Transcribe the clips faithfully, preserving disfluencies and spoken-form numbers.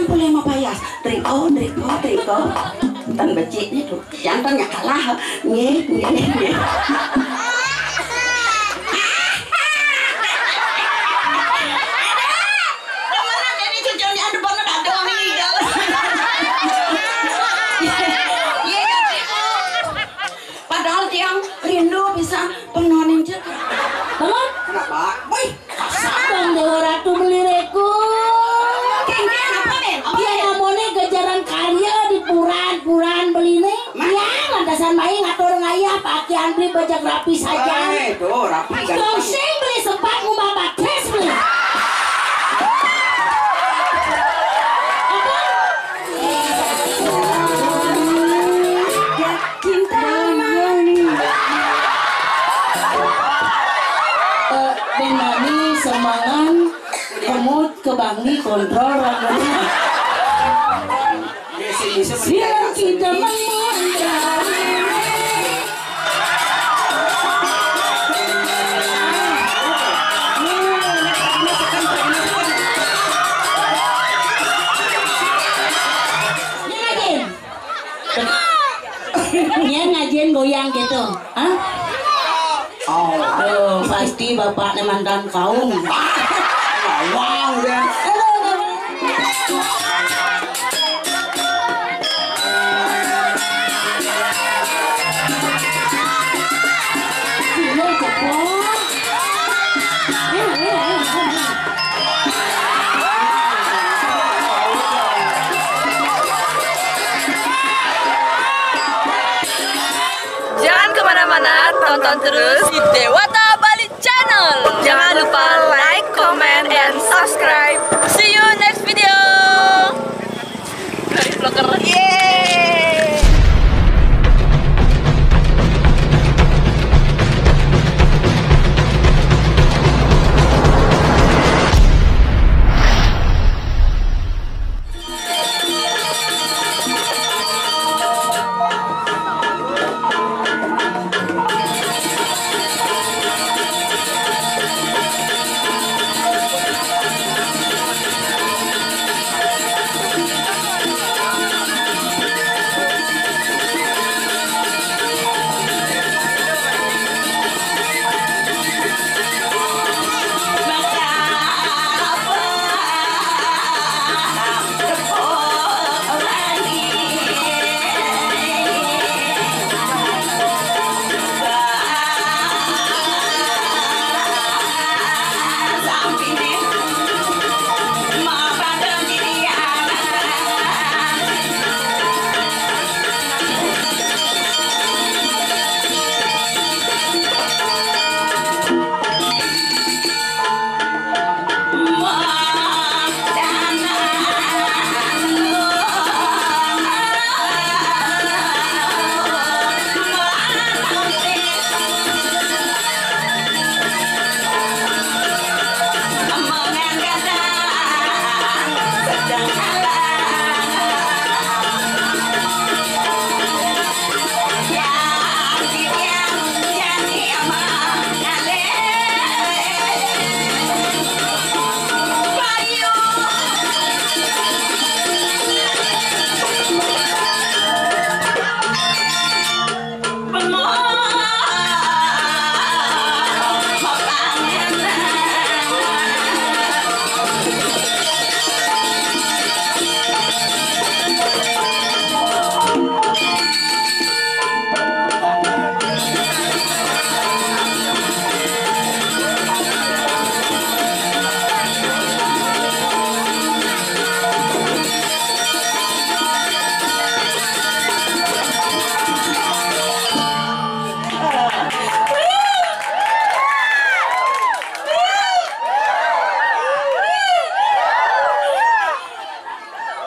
Boleh mapayas. Driko, driko, driko. Ten becik nih tuh. Jantan nggak kalah. Nggih, nggih, nggih. Kemana jadi cucunya? Aduh, pernah ada orang meninggal. Iya, iya, iya. Padahal tiang rindu bisa penonin cek. Bangun. Kenapa? Wih, kasar. Bang Dewa Ratu Beli Reku. Kengkeng apa, Ben? Apa, iya, Ben? Namanya jajaran karya di puran-puran beli nih. Mah? Ya, lantasan main ngatur ngayah pakai antri bajak rapi saja. Eh, tuh, rapi, ganteng. Dongseng beli sempat ngubah batis beli. Apa? Cinta. Eh, Ben Mani semangan kemut kebangi kontrol rambutnya. Siang kita mengunjau. Ini lagi. Dia ngajian goyang gitu. Hah? Oh. Tuh, pasti bapaknya mantan kaum. Wow, ya. Gila, cepet. Ayo, ayo, ayo, ayo. Jangan kemana-mana, tonton terus di Dewata Bali Channel. Jangan lupa like, comment, and subscribe. See you next video. Dari vlogger. Yeay.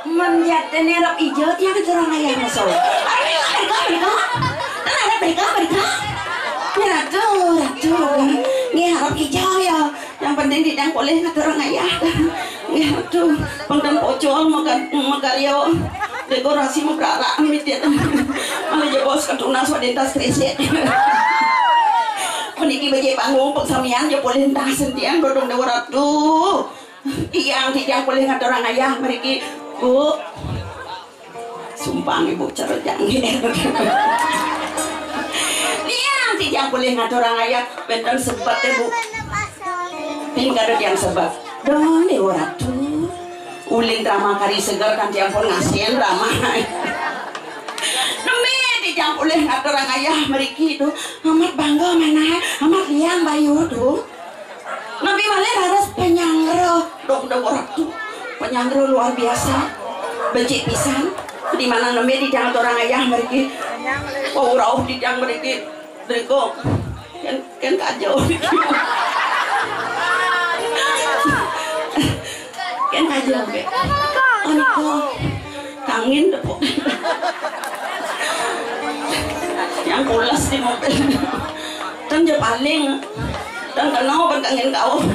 Menjatene rok ijo tiang keturun ayam so. Ayo, ayo, ayo. Kan ada mereka, mereka. Ratu, ratu. Nggih, rok ijo ya. Yang penting tidak boleh ngatur ngayah. Nggih, ratu. Pengdan pocol maka makaryo. Dekorasi mabrarak mitit. Malah jebos ketunas wadintas kresek. Puniki bajai panggung peksamian ya boleh entah sentian godong dewa ratu. Tiang, tiang boleh ngatur ngayah mriki. Bu, sumpah nih, Bu, cara jangkir. Nih, tijang polih ngaturang ayah, wénten sebet ya, Bu. Pin kada tiang sebet. Duh, Déwa Ratu. Ulin drama kari seger kan tiang pun ngasihin drama. Nembé tijang polih ngaturang ayah mriki tuh. Amat bangga manah, amat liang bayu tuh. Nabi malih raris panyanggra, dong, dong, ora tuh. Panyanggra luar biasa. Becik pisan. Di mana nembé tijang ngaturang ayah mriki. Wah, rauh tijang mriki. Driko. Kén, kén kaja. Kén kaja, Bé. Oh, nika. Kangin tepuk. Yang pulas di mobil. Ten je paling. Ten kena, ben kangin kau.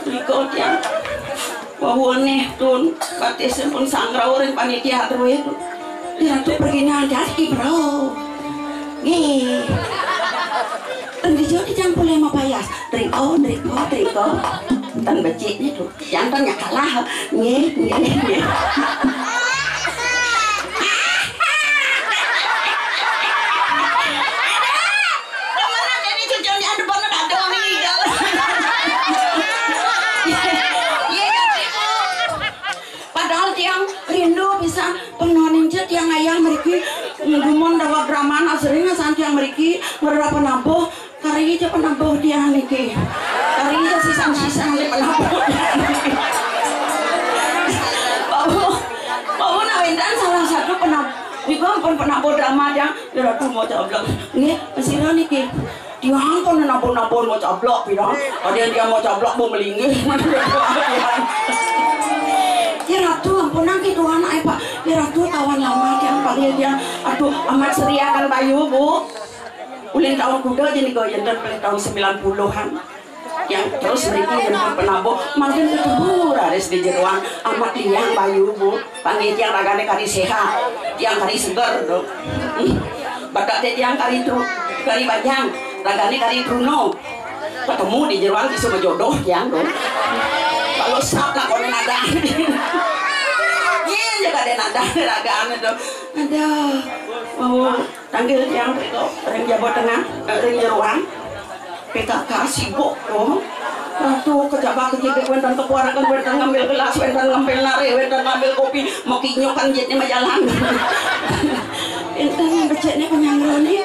Nika tiang. Wawuané tun, batisé pun sanggra ring panitia drué tun. Di Ratu pergi nang dadi, Bro. Nggih. Ten dija tijang polih mapayas. Driko, driko, driko. Ten becik né tun. Jantan nyak kalah. Nggih, nggih, nggih. Kemana jadi cucunya depan ada orang meninggal. Iya, iya. Padahal tiang rindu pisan penonin tiang ayah mriki nggumun daweg drama asring san tiang mriki ngrereh penabuh. Kari ja penabuh tiang niki. Kari ja sisan-sisan di penabuh. Bau, bau nak wénten salah satu penab-, niku ampun penabuh drama tiang. Ya Ratu mau cablak. Nggih, sira niki. Tiang pun nabuh-nabuh mau cablak pirang. Ada yang dia mau cablak mau melinggih. Ya Ratu, ampun nang ki Tuhan ai Pak. Ya Ratu tawan lama tiang panggil tiang. Aduh, amat seria kan bayu, Bu. Ulin tahun kuda aja nih, kau yang tahun sembilan puluhan. Yang terus mriki nyebut penabuh, mangkin ketemu raris di jeroan amat liang bayu, Bu. Panggih tiang ragané kari séhat, tiang kari seger, tuh. Ih, bakat tiang kari tru-, kari bajang, ragané kari truno. Ketemu di jeroan bisa berjodoh tiang, tuh. Kalau sap nak koné nada. Iya, jaga deh nada ragané, tuh. Aduh, mau Tanggil tiang mriko, ring Jawa Tengah, eh, ring jeroan. P K K sibuk, oh. Ratu kejaba kejibik, wénten kepuarakan, wénten ngambil gelas, wénten ngambil nari, wénten ngambil kopi, mau kinyukan jit ni majalan. Enten becik ni penyangga ni.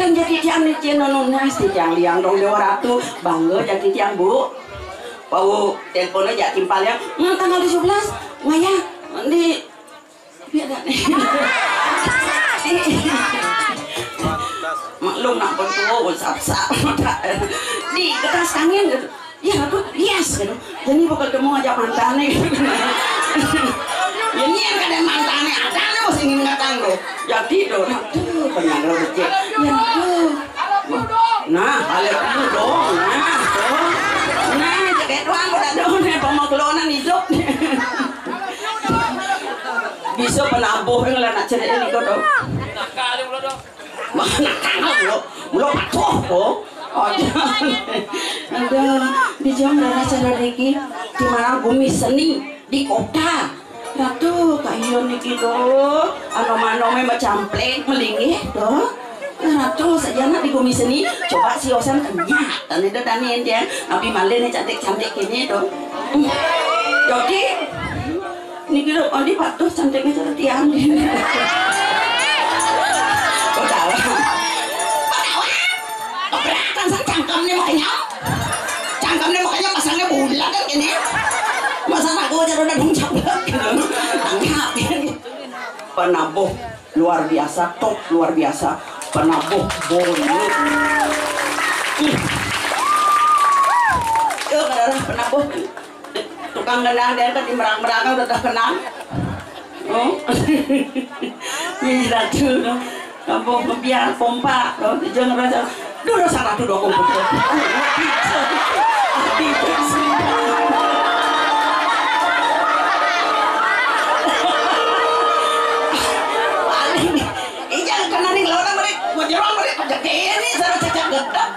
Dan jadi tiang ni cina nunas di tiang liang dong Déwa Ratu. Bangga jadi tiang, Bu. Wau telepon aja timpal ya. Hmm, tanggal tujuh belas, wayah di Iya, dah. Maklum nak pun tua, sap-sap. Di kertas tangan gitu. Ya, aku, yes gitu. Jadi bakal temu aja mantannya gitu. Ya, ini yang kada mantannya, ada nih masih ingin datang tuh. Jadi tuh, aduh, penyangga becik. Ya, aduh. Nah, balik dulu dong. Nah, tuh. Nah, jaga doang udah dong nih, pemaklunan hidup. Bisa penabuh yang lah nak cerai ni kau tu. Mana tahu lo, lo patuh tu. Oh, jangan. Aduh, di jam mana cara lagi? Di mana bumi seni? Di kota. Ratu, kayun niki tu. Anu mano me macamplek, melingih tu. Nah, tuh, saja nak di bumi seni, coba si Osan kenyat. Tani tu, tani dia, nabi malin ni cantik-cantik kini tu. Hmm. Jadi, ni kira, oh, dia patuh cantiknya cara tiang. Kau tahu? Kau tahu? Keberatan sang cangkem ni makanya. Cangkem ni makanya pasangnya bulat kan kini. Masa aku aja udah dong caplok gitu. Tangkap. Penabuh. Luar biasa, top luar biasa. Penabuh Bone. Hmm. Tuh, adalah penabuh. Tukang gendang dia kan di merang-merang udah dah kenal. Oh. Nih, Ratu, no. Kampung Kebiar, pompa, no. Jangan rasa. Dulu salah tuh dua komputer. Paling, ijang kena ning lawan mereka, mau jerong mereka, jadi ini salah cacak gedap.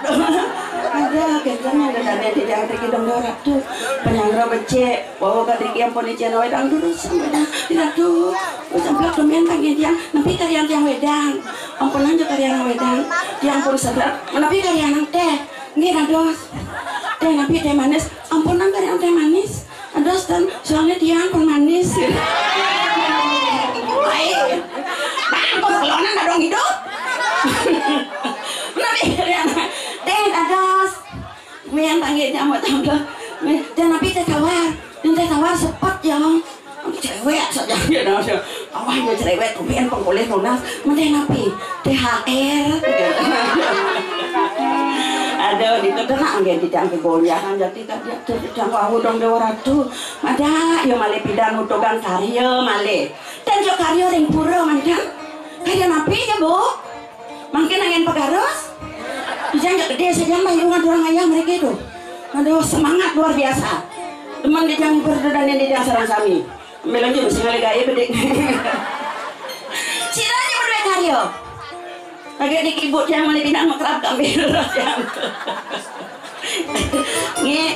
Ada, kayaknya ada Titiang mriki dong, Ratu. Panyanggra becik, wau kadriki ampun ijin wedang durus, wedang. Ratu, samplak tumbén tanggé tiang. Napi karyan tiang wedang? Ampunang ja karyan wedang. Tiang pun sedek. Napi karyan Téh? Nggih, dados. Téh, napi téh manis? Ampunang karyan téh manis. Dados ten, soalnya tiang pun manis. Baik. Nah, kok kelonan ada dong hidup? Napi karyan Téh? Dados. Mén panggil nyamuk tangga. Mén, dan napi téh tawar? Dan téh tawar sepet ya. Cerewet saja dia dah. Awah dia cerewet, kemudian pengkulih tunas. Mending napi? T H R. Aduh, itu tenang dia tidak kegonjangan. Jadi kan dia tuh tidak wau dong Dewa Ratu. Ada ya malih pidan nutugang karya malih. Dan juga karya ring pura mantan. Karya napi ya, Bu? Mangkin angin pegarus. Dijang jak gedé saja mah, ibu ngaturang ayah mereka itu. Aduh, semangat luar biasa. Teman dijang berdodanin dijang sareng sami. Ambil aja mesti ngalih gaya bedik. Sira aja berdua karyo. Agak dikibut yang mana pinang makrab kami. Nggih,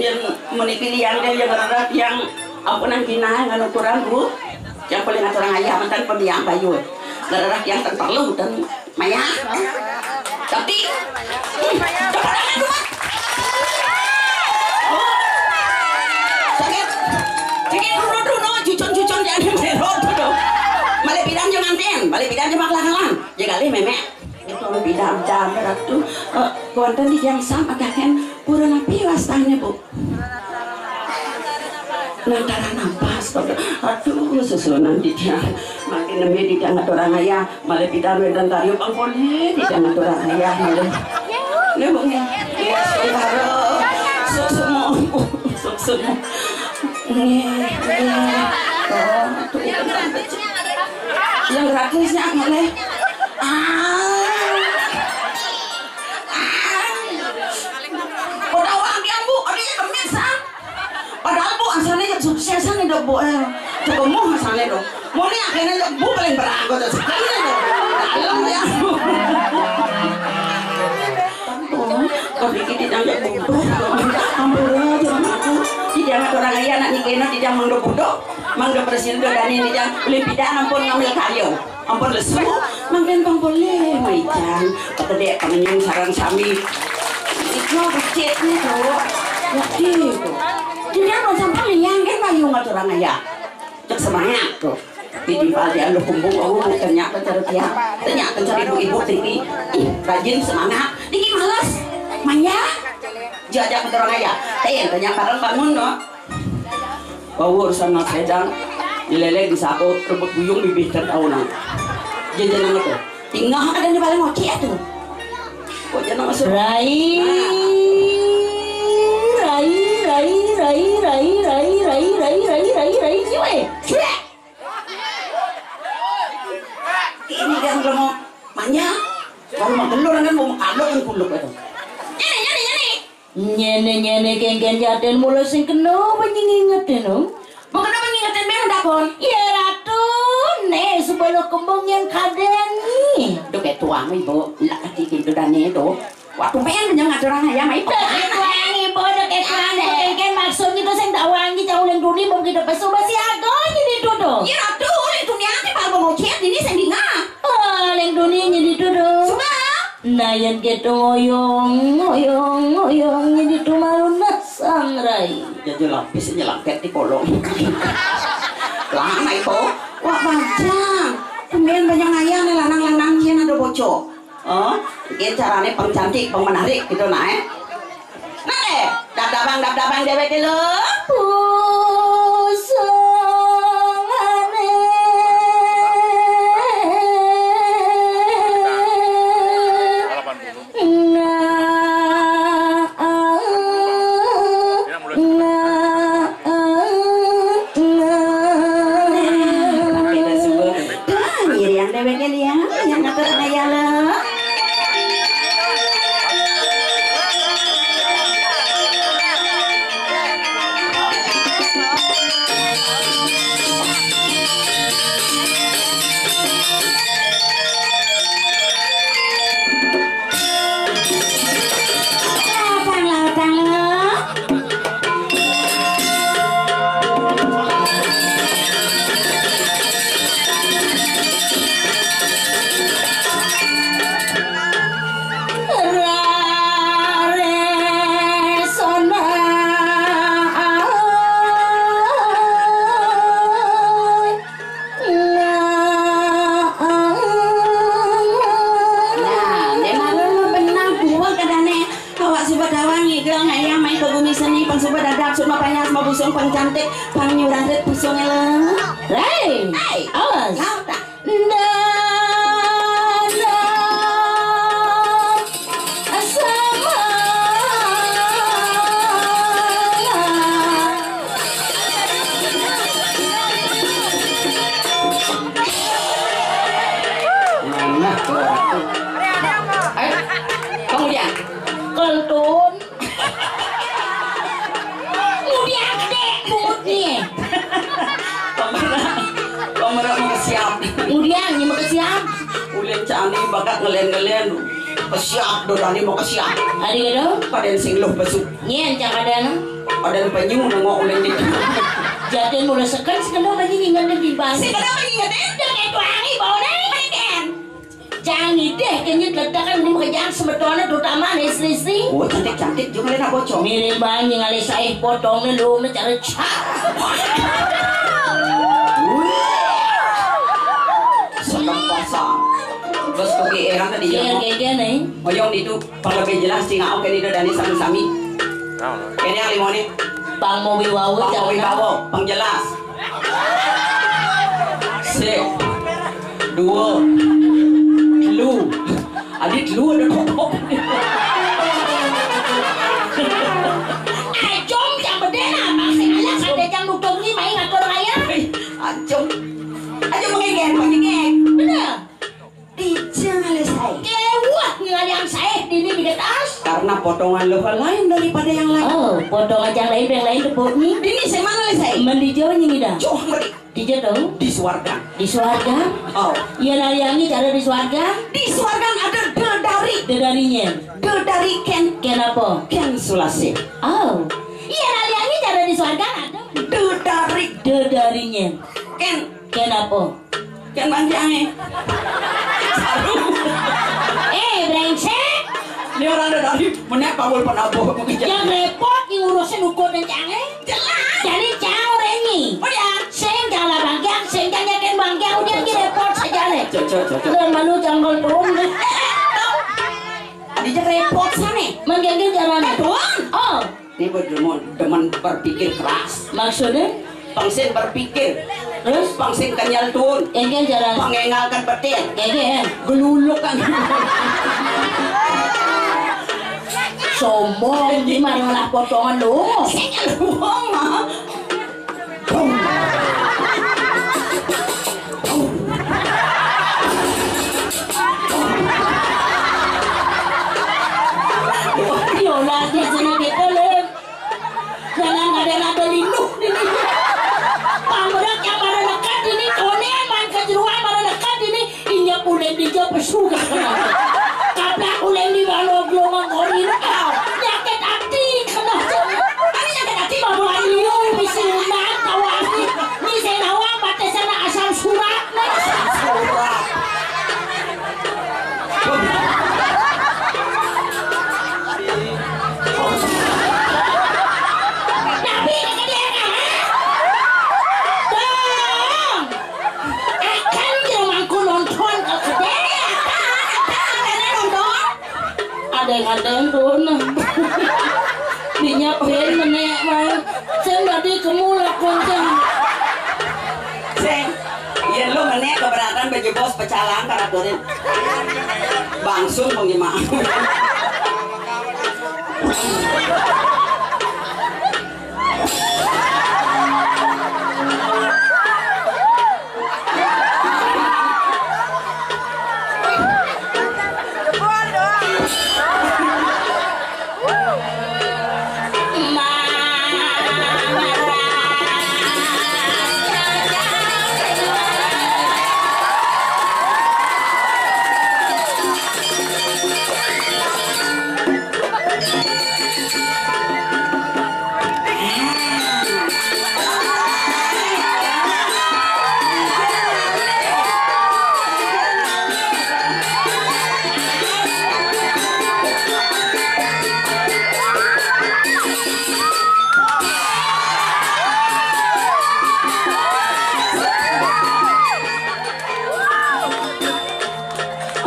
yen meniki liang dia yang rerat yang ampunang kinah ngan ukuran, Bu. Yang paling ngaturang ayah mantan pemiang bayu. Rerat yang ten perlu ten mayah. Tapi hmm, cepat amat, cepat. Oh. Sakit. Sakit runo-runo, cucun-cucun di atas merot tu. Balik pidan je ngantin, balik pidan je maklakalan. Je galih memek. Itu lebih dam-dam, Ratu. Eh, wonten di jam sam agahen pura napi wastane, Bu? Nang Tara Nampas, Pak. Aduh, susunan di dia. Makin nemi di dia ngaturang ayah, malih pidan wedan karya pang polih, di dia ngaturang ayah, malih. Nggih, Bu, nggih. Iya, sementara. Susumu, Bu. Susumu. Nggih, nggih. Oh, aduh, yang gratisnya, malih. Ah. Ah. Udah awak diam, Bu. Aduh, ya, kemit, sang. Padahal, Bu, asalnya yang sukses, sang, hidup, Bu, eh. Coba mau asalnya, dong. Mau nih, akhirnya, Bu, paling berangkat, sekali, dong. Dalam, ya. Oh, tapi kita jangan butuh. Ampun, aja, aku. Tidak ada orang kaya, anak nikena, tidak mangga butuh. Mangga presiden, dan ini, jangan. Beli pidan, ampun, ngambil kayu. Ampun lesu, mangkin pang polih, maican, pakedek pamenyung sareng sami. Iku becikne, Bu. Ngerti, Bu. Dene ampun sampun liang, kan, payu ngaturang ayah. Cek semangat, tuh. Di timpal di aluh kumbung, oh, ternyata cara dia. Ternyata cara ibu-ibu tinggi. Ih, rajin semangat. Niki males. Maya. Jajak ngaturang ayah. Teh, tanya bareng bangun, no. Bawa urusan Mas Edang, dileleh di saku, rebut buyung bibih tertaunan. Jajanan itu. Tinggal ada di balik ngoceh itu. Kok jangan masuk? Rai. Nah. Rai, rai, rai, rai, rai, rai, rai, rai, rai, rai, yue. Cuek. Ini kan belum mau manja. Kalau mau telur kan mau kalok kan kuluk itu. Nyari, nyari, nyari. Nyene-nyene kengken jaten mula sing kena apa nyingingetin, no? Bukan apa ngingetin, memang dakon. Ya, Ratu, nih, sebelah kembung yang kadeni. Duh, kayak tuang, Ibu. Ndak kaki gitu dan itu. Waktu pengen menyengat orang ayam, Ibu. Duh, kayak tuang, Ibu, duh, kayak tuang, Ibu. Kengken maksudnya itu sing tak wangi, cau leng duni, mau kita pesu, masih agak ini, duh, duh. Ya, Ratu, itu niatnya, Pak, mau ngocet, ini sing dingah. Ah, leng duni, ini, duh, duh. Suka? Nah, yen keto ngoyong, ngoyong, ngoyong, nyeni tumalu nasang rai. Jaja lapis nyelangket di kolong. Lama itu. Wah, panjang. Kemudian banyak ngayang nih lanang-lanang, yen ada bocor. Oh, ini caranya pengcantik, pengmenarik gitu, nah, eh. Nah, eh, dab-dabang, dab-dabang dewek lho. Pusangane. Nah, ah, nah, ah, nah. Nah, kita semua. Dah, nyeri yang dewek ya, yang ngatur ayah lo. Pang nyurah dek pusung lho. Hei, awas. Nda, nda, sama. Mana tuh? Eh, kamu dia? Keltun. Mudian gedé bungut ni. Pamera, pamera mau kesiap. Mudian ni mau kesiap. Ulin cani bakat ngelen-ngelen. Kesiap, dodani mau kesiap. Adi gitu? Paden sing luh besuk. Nyen, cang ada nang. Paden penyu nengok ulin di. Jatin mulai seken, seken lagi nginget di bang. Seken lagi nginget, eh, udah kayak tuangi, bau neng, neng, neng. Jangan idéh, kayaknya letakan ini makejang sebetulnya terutama nih istri-istri. Oh, cantik-cantik juga nih bocong. Mirip banget ngalih saih potongnya lu, cara cak. Sedang pasang. Terus kopi erang tadi. Iya, ya, kayak gini. Oyong itu, kalau lebih jelas, tinggal oke nih, Dani sami-sami. Ini yang lima nih. Pang mau wiwawa, pang mau wiwawa, pang jelas. Sik. Dua. Lu. Adit lu ada kopok. Ajom yang bedena, Bang, sing aja sampai jam dua puluh lima ngatur raya. Ajom. Ajom mengegeng, mengegeng. Bener. Dija ngalih saé. Kéweh ngalih saé dini di kertas. Karena potongan lo lain daripada yang lain. Oh, potongan yang lain, yang lain tepuk ni. Dini saya mana ngalih saé? Mendija nyingida. Joh meri. Dija tu? Di suarga. Di suarga? Oh. Iya, naliangi cara di suarga? Di suarga ada dedari. Dedarinya? Dedari ken. Ken apa? Ken sulasi. Oh. Iya, naliangi cara di suarga ada? Dedari. Dedarinya? Ken. Ken apa? Kan bang jange. Saru. Eh, brengsek. Ini orang ada dari mana Paul penabuh begitu. Yang repot yang ngurusin ukur dan jange. Jelas. Jadi jangan rengi. Udah. Sing jangan bangkiang, sing jangan yakin bangkiang, udah lagi repot saja nih. Cok, cok, cok, cok. Dan malu janggol turun nih. Tadi aja repot sana. Menggenggeng jangan. Tuan. Oh. Ini berdemen, demen berpikir keras. Maksudnya? Pangsin berpikir. Terus? Pangsin kenyal tuun. Engke jalan. Pangengalkan petir. Engke, eh. Geluluk kan. Sombong, di mana lah potongan lu? Saya luang, ah. Yo, lagi sini kita, Lem. Jangan ada-ada linuh dini. Pamrek yang pada lekat dini, konen man kejeruan pada lekat dini, inya kulen di jawab pesuga. Kaplak kulen di balo gelongang kori. Nyakit hati kena. Kami nyakit hati bawa liu, misi undang, tawa hati. Misi nawang, batas sana asal surat. Asal surat. Tapi kata dia kan, Bang, akan dia mangku nonton ke kedai. Akan, akan, akan nonton. Adeng-adeng tuh, nah. Dinya pin menek, Bang. Sing tadi kemu lakon, Bang. Sing, yén lo menék keberatan baju bos pecalang karaturin. Bangsun pengimak.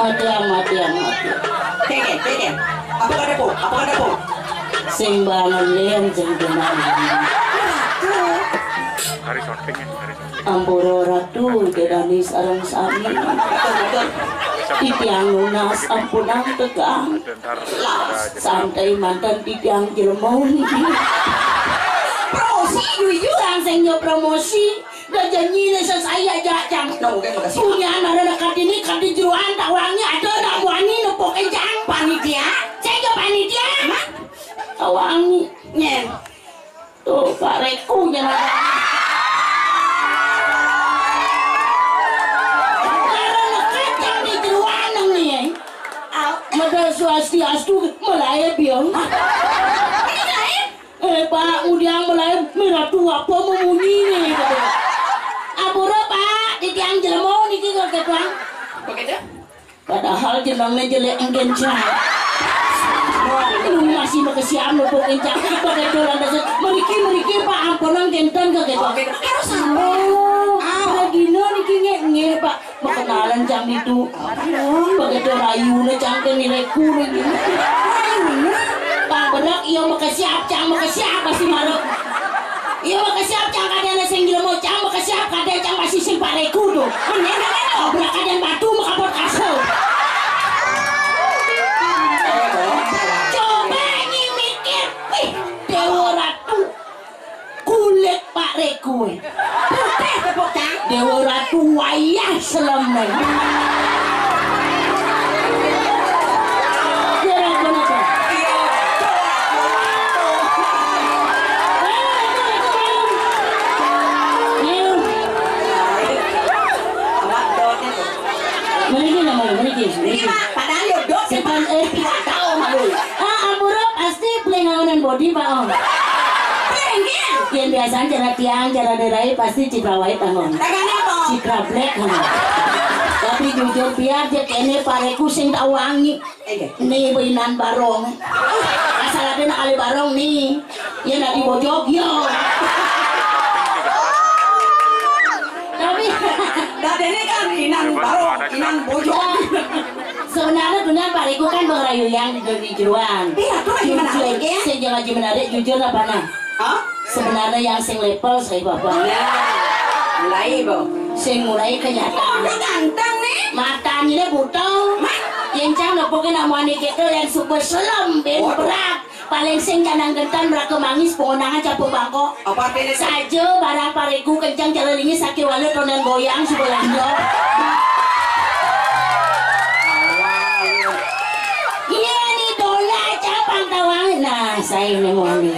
Atiang, atiang, atiang. Teke, teke. Apa kata po? Apa kata po? Sing bangun lian, sing tenang. Ratu. Ampura Ratu, Ida Dané sareng sami. Titiang nunas ampunang tegang. Santai manten titiang jelema niki. Promosi jujur sing yo promosi. Da janjine sesai aja, Cang. Punyan ada dekat ini, kan di jeroan tawangi ada nak muani nepuk, Cang. Panitia? Saya panitia. Tawangi. Nyen. Tuh, Pak Reku nyen ada. Karena kacang di jeroan nih. Modal swastiastu, melae biang. Ini lain? Eh, Pak, udiang melae, miratu apa memunyi nih, gitu. Ampura, Pak, titiang jelema niki kok, Bang. Begitu? Padahal jenengnya jelek enggen, Cang. Lu masih makesiab nepuk, Cang. Pakai dolan dasar. Meriki, meriki, Pak, ampunang kenten ke gitu. Oke, harus sama. Oh, ah, dina niki nge, nge, Pak. Perkenalan, Cang, itu. Begitu rayune, Cang, ke nilaiku niki. Pak berak, iya makesiab, Cang, makesiab pasti maruk. Iya, makesiab, Cang, kadene sing jelema, Cang, makesiab, kadene, Cang, pasti sing pareku tuh. Bener, bener. Obrak kadene batu, makapot kasel. Coba nyi mikir, wih, Dewa Ratu, kulit Pak Reku. Putih tepuk, Cang. Dewa Ratu wayah selem. Kira-kira. Mriki lho, mriki. Mriki, Pak. Padahal yo dok sing Setan, eh. Tidak tahu malu. Ah, ampura pasti pelingangan body, Pak, Om. Pelingan? Yang biasa cara tiang, cara derai pasti Citra White, Om. Tangan apa? Citra Black, Om. Tapi jujur biar je kene pareku sing tak wangi. Ini ibu Inan Barong. Asal ada nak kali Barong nih. Ya nak dibojok yo. Tapi dadene kan Inan Barong, Inan Bojok. Sebenarnya dunia pareku kan bang rayu yang di jeruan. Iya, tuh lagi menarik ya. Sing jangan menarik jujur apa nah? Hah? Sebenarnya yang sing level saya bapak. Nah, mulai, Bang. Sing mulai kenyataan. Udah ganteng nih. Matanya buta. Mat. Yang cang nepukin namanya kita yang super selem, ben berat. Paling sing kanang gentan berake mangis pengonangan capung bangkok. Apa artinya? Saja barang pareku kencang jalan ini sakit walu tonan goyang sebelah dok. Iya nih dola capang tawang. Nah, saya ini mau nih.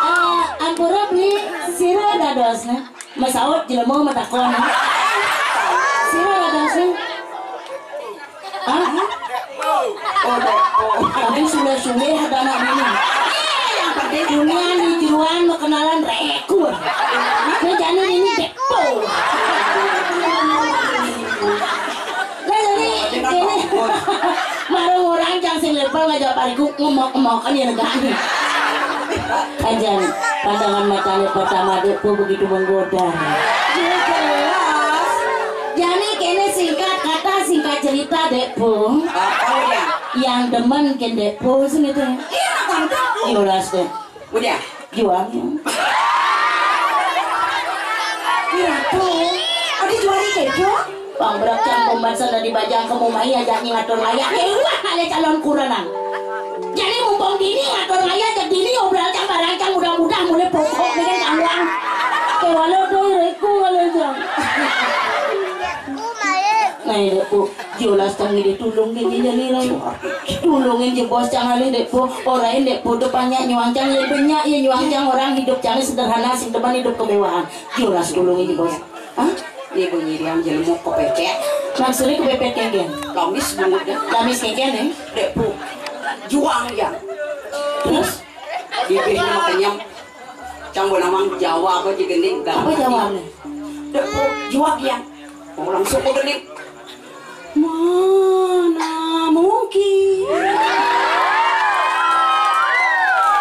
Eh, ampura beli sira dados nah. Masaut jelema matakon. Sira dados nah. Hah? Oh, oh. Tapi sudah-sudah ada anak ini. Dunia di jeruan mau kenalan rekur. Ini jani ini depo. Nah, jadi ini marang orang yang sing level ngajak pariku ngomong-ngomong kan ya negara. Kajan pandangan matanya pertama depo begitu menggoda. Jelas. Jadi kene singkat kata singkat cerita depo. Apa ya? Yang demen ken depo sing itu. Iya, kan? Jelas deh. Udah. Juang. Ih, Ratu. Adi juari kejo. Bang berak cang bomban sana dibajang ke mumai aja nih ngatur layak. Ya wah kali calon kurenan. Jadi mumpung dini ngatur layak jadi dini obral cang barang cang mudah-mudah mulai pokok dengan tangguang. Kewalo doi reku kalau jang. Nah, ini aku. Jelas kami ditulung gini jadi lah. Tulungin je bos cang alih dek po. Orang dek po depannya nyuang cang lebih banyak ya nyuang cang orang hidup cang sederhana sing depan hidup kemewahan. Jelas tulungin je bos. Hah? Ini bunyi diam jelemu kepepet. Maksudnya kepepet kengken. Lamis banget ya. Lamis kengken ya. Dek po. Juang ya. Terus? Bibirnya makanya cang bunawang Jawa apa je gending. Apa Jawa nih? Dek po. Juang ya. Oh, langsung ke gending. Mana mungkin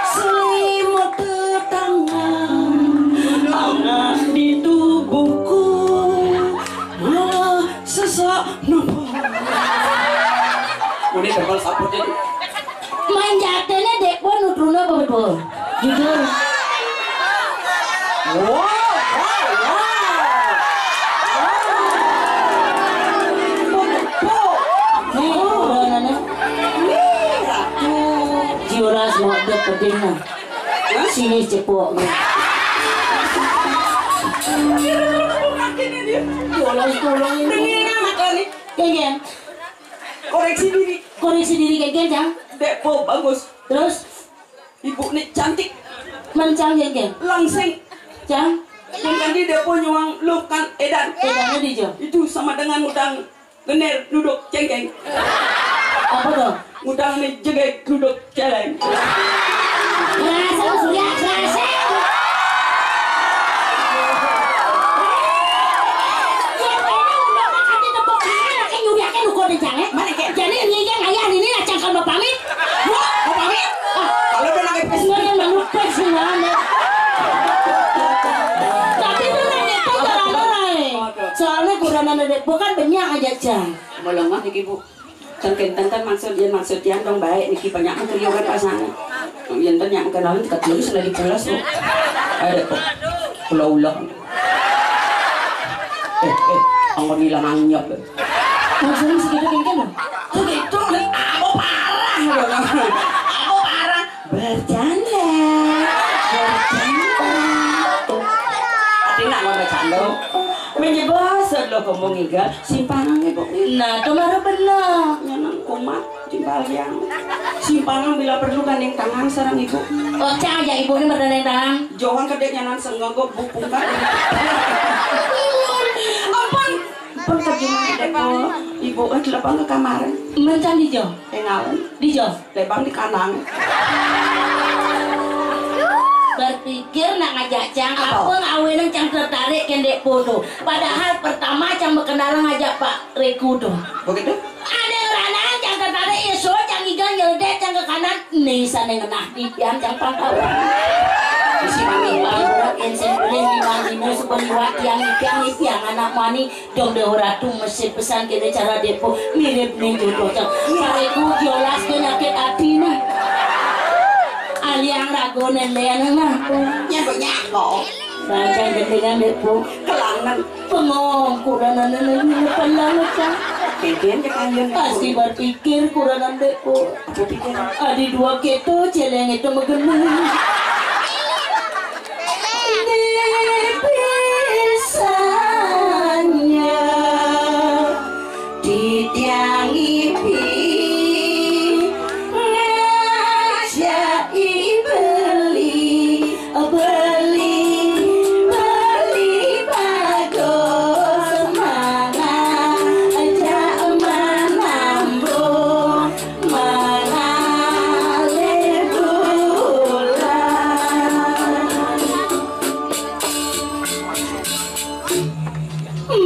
selimut tetangga hangat di tubuhku, malah sesak nafas. Udah tebal saput jadi. Manjatene dek po nutruna apa betul? Jujur. Wow, wow, wow. Wow. Empuk, empuk. Nih, udah nana. Nih, Ratu. Jiwa semua udah pedih, nah. Hah? Sini cepok. Jiwa tolong. Dengerin anak lo nih. Geng, geng. Koreksi diri. Koreksi diri, geng, geng, Cang. Dek Po bagus. Terus? Ibu nih cantik. Mencang, geng, geng. Langsing. Cang. Yang tadi Dek Po nyuang lu kan edan. Edannya di jo. Itu sama dengan ngudang gener duduk cengkeng. Apa tuh? Ngudang nih jegek duduk celeng. Ngerasa lu, Surya, ngerasa. Ya, ini udah mah kate tepuk tangan, kayak nyuriake lu kode jangan. Mana, Ken? Jadi, ini yang ayah ini lah, cangkal bapak pamit. Bu, mau pamit? Ah, kalau udah nangis, enggak, yang malu pes, enggak, enggak. Tapi itu nang itu jalan orang, eh. Soalnya kurang ada, bukan banyak aja, Cang. Melengah nih, Bu. Tengken-tengken maksud, yen maksud tiang dong baik niki, banyak mengkeriukan pasangan. Yen ten yang kenalan, ketulis sudah dipulas, Bu. Ada kok. Ulah-ulah. Eh, eh, anggon ilang anyep. Maksudnya segitu kengken, loh? Segitu, apa parah, loh? Apa parah? Bercanda. Bercanda. Tapi nak mau bercanda. Menyebut lo ngomong iga, simpangan ibu. Nah, itu baru bener. Nyenang kumat, timbal yang. Simpangan bila perlu gandeng tangan sarang ibu. Oh, cang aja ibu ini berdandeng tangan. Johan kedek nyanan sengegok bupung kan. Ampun. Pun terjemah dek, Bu. Ibu kan telepon ke kamar. Mencan di jo. Engal. Di jo. Lebang di kanang. Berpikir nak ngajak cang, apa? Apa ngawin cang tertarik kendek foto. Padahal pertama cang berkenalan ngajak Pak Rekudo. Begitu? Ada orang cang tertarik, ya, so cang igal nyeldet cang ke kanan. Nih, sana ngenah di pian cang pangkawan. Si mami, mami, yang sembelih di mami, mau sebeliwat yang ipiang, ipiang anak mani. Dong Dewa Ratu mesti pesan kene cara depo mirip nih jodoh cang. Pareku jolas penyakit hati nah. Aliang rago nendean nah. Nyako, nyako. Rancang gendengan depo. Kelangan. Pengong kurang nana nana pelang cang. Kegen kekayon. Pasti berpikir kurang depo. Aku pikir. Adi dua keto celeng itu megenung. Ini pisahnya titiang ipi ngajak i beli, beli, beli bagus mangan, ajak manambung. Mengalih bulan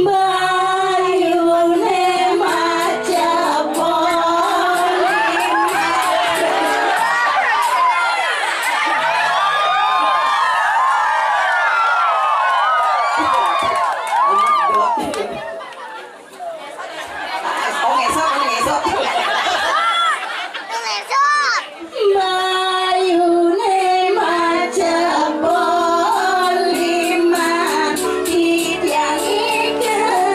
bayune macapon. Oh, ngesot, ini ngesot. Bayune maca poliman, titiang ikebat,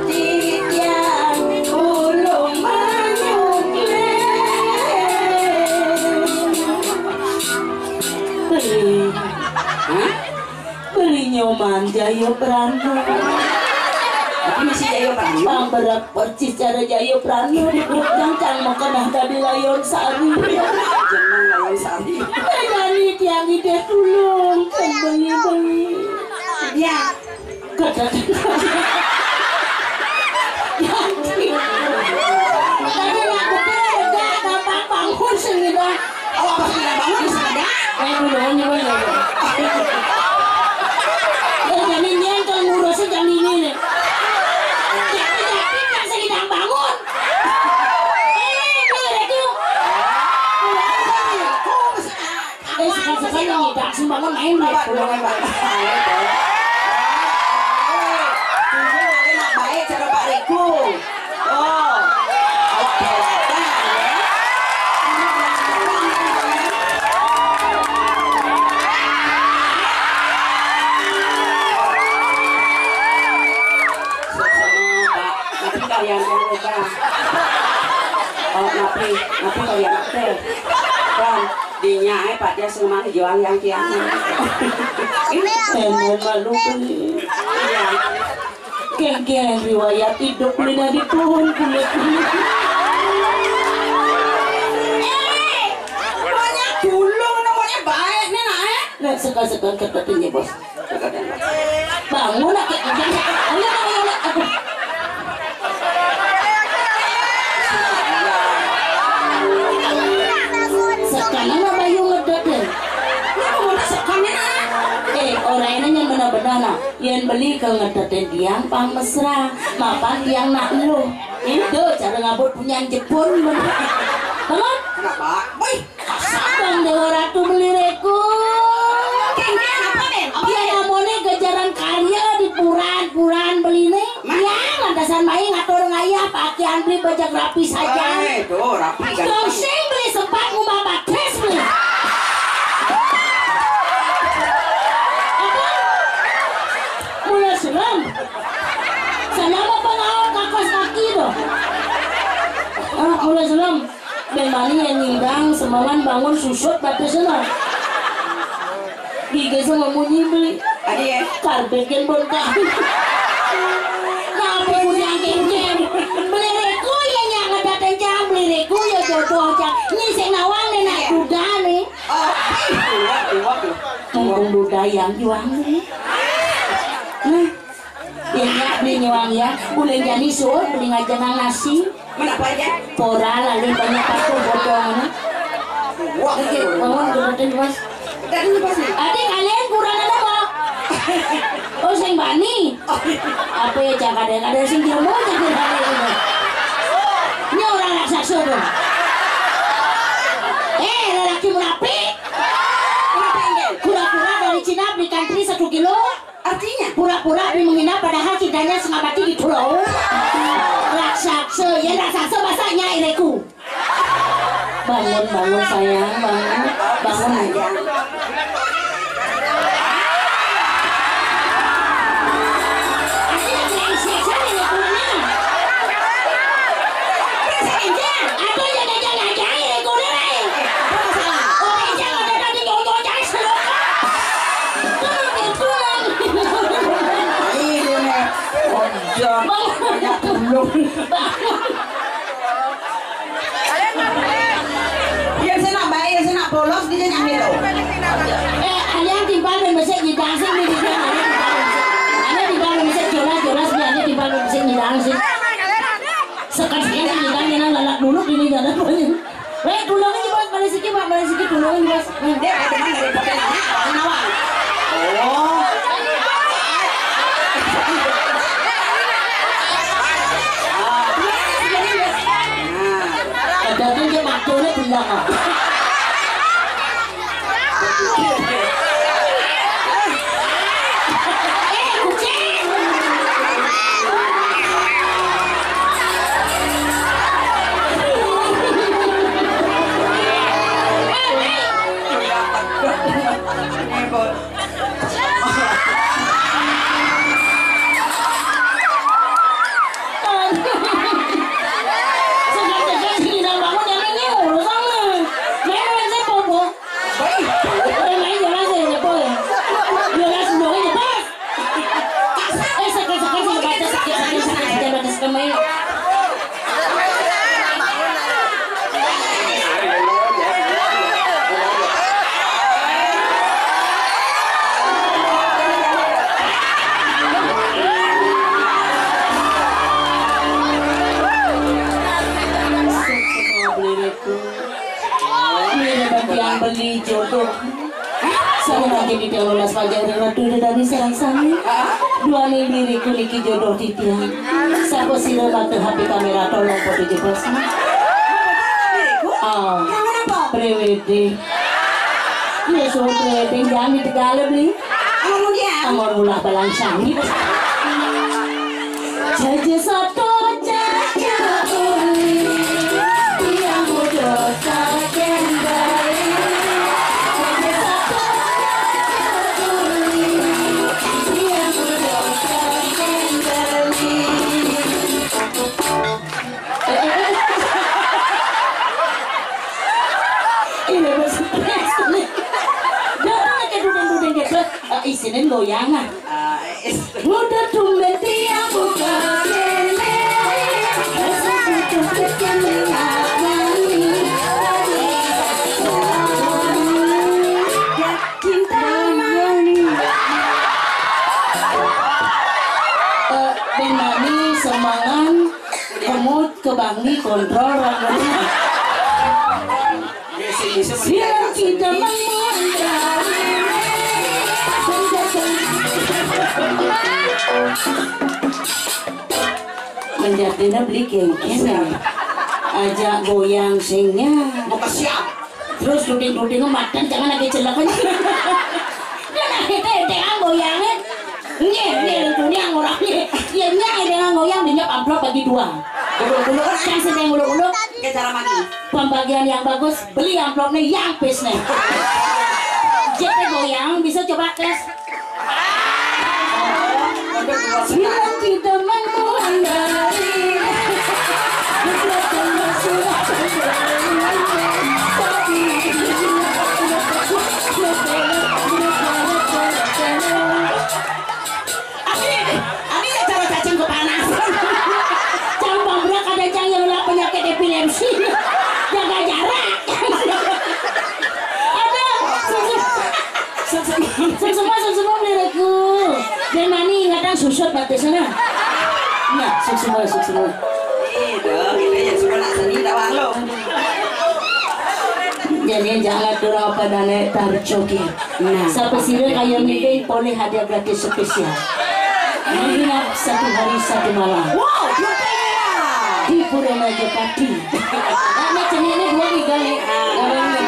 titiang ulung manyukle. Hah? Beli nyoman Jayo Prana. Apa masih Jayo Prana? Pang berak percis cara Jayo Prana. Yang cang mau kenah tadi layon sari. Jangan layon sari. Bedani tiang ide tulung kan bengi-bengi. Ya. Kedek. Jadi. Tadi aku pikir udah gampang bangun sendiri. Oh, apa sih yang bangun di sana? Eh, dulu, ini, ini, ini. Eh, jadi nyentuh ngurusnya jam ini nih. Jadi, jadi, kan sedang bangun. Eh, ini ada tuh. Eh, sekarang, sekarang ini, tak sembangun main deh. Apa dulu, Bang? Baik, cara Pak Riko. Oh, awak kelihatan, ya. Oh, napi, napi kalian téh? Bang, dinya, eh, Pak Jas, rumah jual yang kiamat. Ini malu. Iya. Kéngkén riwayat hidup Lina di pohon kulit. Eh, banyak dulu, namanya baik nih, nah, eh. Nah, sekarang-sekarang kata tinggi, Bos. Bangun, nak, ayo, ayo, ayo, aduh. Sekarang apa yuk ngedot, deh? Ini mau ngedot sekarang, ah? Eh, orang ini yang benar-benar, nah. Yén beli ké ngedotén tiang pang mesra, mapan tiang nak luh. Itu cara ngabut punyan Jepun, bener. Bangun. Kenapa? Wih. Sabang Déwa Ratu beli réku. Kéngkén apa, Bén? Apa, Bén? Amoné gejaran karya di puran-puran beliné. Mah? Ya, lantasan main ngatur ngayah pakai antri bajak rapi saja. Eh, tuh, rapi, ganteng. Dong sing beli sempat ngubah batis beli. Apa? Mulai serem. Saya mau pengawa kakos kaki tuh. Ah, mulai serem. Bén bani yén nyidang, semalam bangun susut batisna. Gigi sama munyi beli. Adi ya? Karbet kan bon kah. Tapi punya kéngkén. Beli réku ya nyang ada tencang, beli réku ya jodoh aja. Ini sing nawang nih nak duda nih. Oh, iya, iya, iya. Mumpung duda yang juang nih. Nah. Ya, ya, beli nyuang ya. Uling jani suud, beli ngajangan nasi. Mana apa aja? Pora lalu banyak paku bodong. Wah, oke, bangun, kemudian, Mas. Tadi lepas nih. Adi kalian kurang ada apa? Oh, sing bani. Apa ya, jangan ada, ada sing diomongan, jangan ada ini. Ini orang raksasa dong. Eh, lelaki munafik. Kenapa ini? Kura-kura dari Cina beli kantri satu kilo. Artinya? Pura-pura beli menginap padahal kitanya setengah mati di pulau. Raksasa, ya raksasa masa nyai réku. Bangun, bangun sayang, bangun. Bangun. Sayang. Iya, saya nak bayar, saya nak polos, dia nyanyi loh. Eh, ada yang timpal dan besar di dancing nih, dia ada yang timpal dan besar. Ada yang timpal dan besar, jolas, jolas, dia ada yang timpal dan besar di dancing. Sekat-sekat di dancing, lalak dulu ini, dia ada banyak. Eh, tulungin, Bos, balik siki, Pak, balik siki, tulungin, Bos. Dia ada teman dari Pontianak, Pak Gunawan. Oh. Ada tuh dia maturnya bilang, ah. Eh, kucing. Ini bagian beli jodoh. Saya lagi di dalam las wajah ratu dari sarang sami. Dua nih diriku niki jodoh titian. Sapa sira bakal H P kamera tolong foto jebos. Oh, pre-wedding. Ya, so pre-wedding jangan di Tegal beli. Amun dia. Amun mulah balang sangit. Jaja soto, jaja uli, tiang muda sajen Bali. Jaja soto, jaja uli, tiang muda sajen Bali. Isinin goyang ah. Udah tumben dia buka kene. Cinta. Eh, ben mani semangan kemut ke bangi kontrol rambutnya. Siang kita mengunjungi. Menjadinya beli kengkene. Ajak goyang singnya. Mau ke siap. Terus duding-duding maten jangan lagi celek. Dia lagi tenteng goyangnya. Nggih, nggih, itu dia orangnya. Ya, nggih, dengan goyang dia amplop bagi dua. Dulu-dulu kan yang sedang dulu-dulu. Ke cara mandi. Pembagian yang bagus, beli amplopnya yang pis nih. Jadi goyang, bisa coba tes. Bilang tidak mau andari. Tapi ini, ini ya cara cacing kepanasan. Campang berak ada cang yang lah penyakit epilepsi. Jaga jarak. Ada. Sung semua, sung semua melihatku. Dan mani ingatan susut batasnya. Nah, sung semua, sung semua. Iya dong, kita ya semua nak seni tak warlo. Jadi jangan turun apa dane tar joget. Nah, sapa sira kaya mimpi boleh hadiah gratis spesial. Menginap satu hari satu malam. Wow, dua kali ya. Di Pura Majapati. Ini jenisnya dua tiga nih. Nah, ini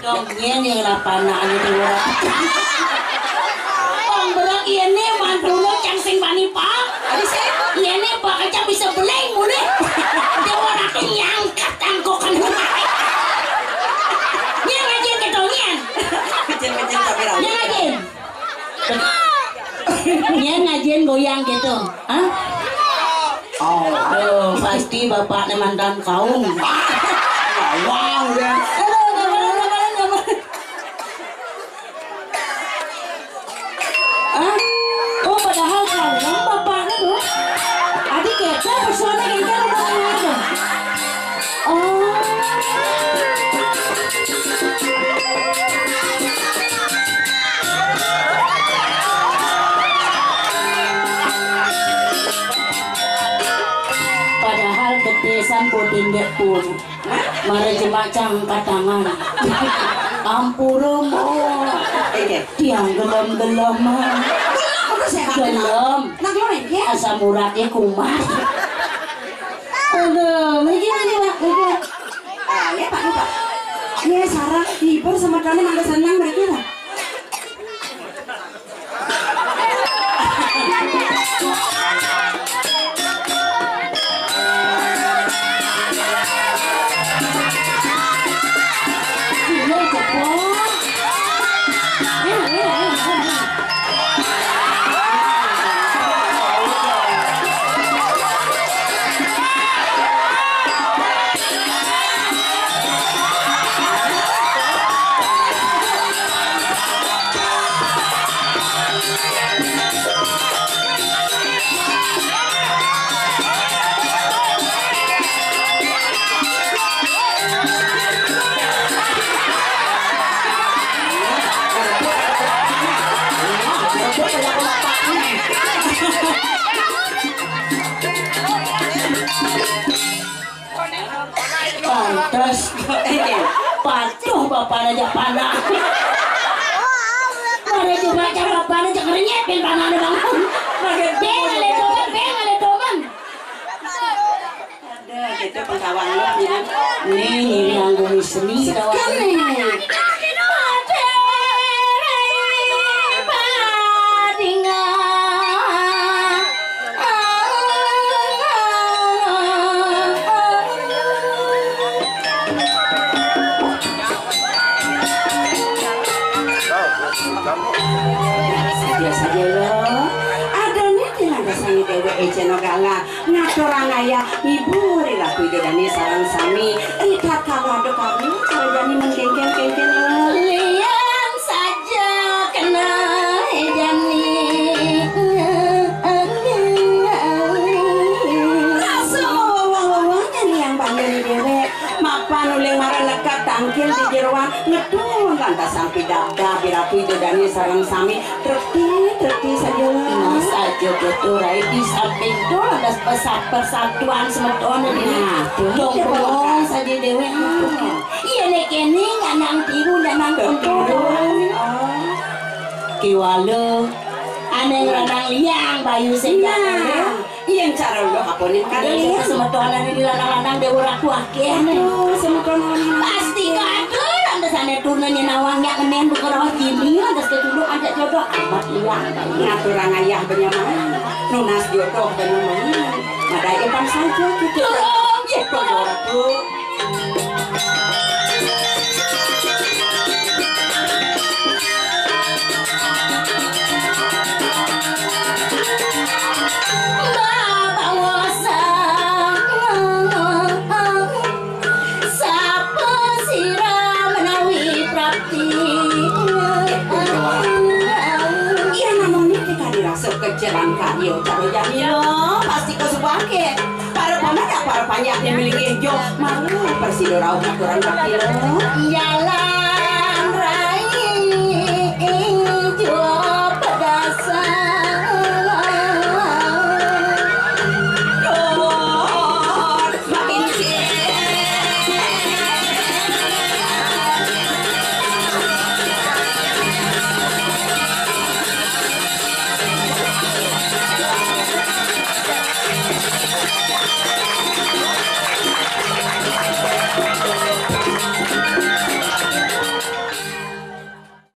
Dong, nyén yang lapangan itu ora. Wong berak ini mantune cang sing pani pak. Ada sih. Ini pak aja bisa beling boleh. Dia ora nyangkat tangkokan. Nyén aja ketonyan. Kecil-kecil tapi rame. Nyén aja. Nyén ngajian goyang gitu. Hah? Oh, tuh, pasti bapaknya mantan kaum. Wow, ya. Aduh, nggak boleh, nggak boleh, nggak boleh. Hah? Oh, Padahal kalem bapakné, Bu. Adi kéto pesoné kéngkén ngomong ngéné. Oh. Padahal gedé san bodén dék pun. Mara jemak cang angkat tangan. Ampura, Mbok. Oke. Tiang gelem-geleman. Gelem, aku sih angkat tangan. Gelem. Nah, gelem, ya? Asam uraté kumat. Aduh, mriki ngene, Pak. Mriki, Pak. Ah, ya, Pak, ya, Pak. Ya, sareng hibur semetonnya mangga seneng mriki, Pak. Pantes. Patuh bapakné jak panah. Pada cuma cara bapakné jak ngerenyet bin panahné bangun. Pada beng ale domen, beng ale domen. Ada gitu pengkawan lu, ya. Nih, ini yang gue seni kawan. Sekarang nih. Saja-saja lo. Adané dilandasangi déwéké Jenogala ngaturang ayah ngiburi Ratu Ida Dané sareng sami. Ri tatkala ada karya cara jani mengkengken-kengken lo. Lian saja kena jani. Rasa wawah-wawahnya liang panggil déwék. Mapan uling mara nekap tangkil di jeroan ngedun lantas sampi dabdab di Ratu Ida Dané sareng sami treti-treti saja. Nah, saja gitu, Rai. Di samping itu lantas pesa-, persatuan semeton ini. Nah, tuh, dong iya, bengong saja déwék. Hmm. Iya, nek ini nggak nang tiru, nggak nang kontrol. Oh. Kiwala, aneh ngeranang liang, bayu sing. Nah. Iya, cara lo apa nih? Kadang iya, semeton ane di lanang-lanang déwa ratu akéh nih. Aduh, semeton lanang. Pasti kader, anda sana turunnya nawang nya ngenén buka rawat gini, anda seketuruk ada jodoh amat hilang. Ngaturang ayah benyaman, nunas jodoh benyaman. Madai epan saja gitu. Turun, gitu, ratu. Sapa sira menawi prapti. Iya, namung niki kadi rasa kejeran kadi ucap Jamila, pasti kosubake. Para pamandak, para panjak yang milih ijo, mau persido rauh aturan bakti lo. Iyalah.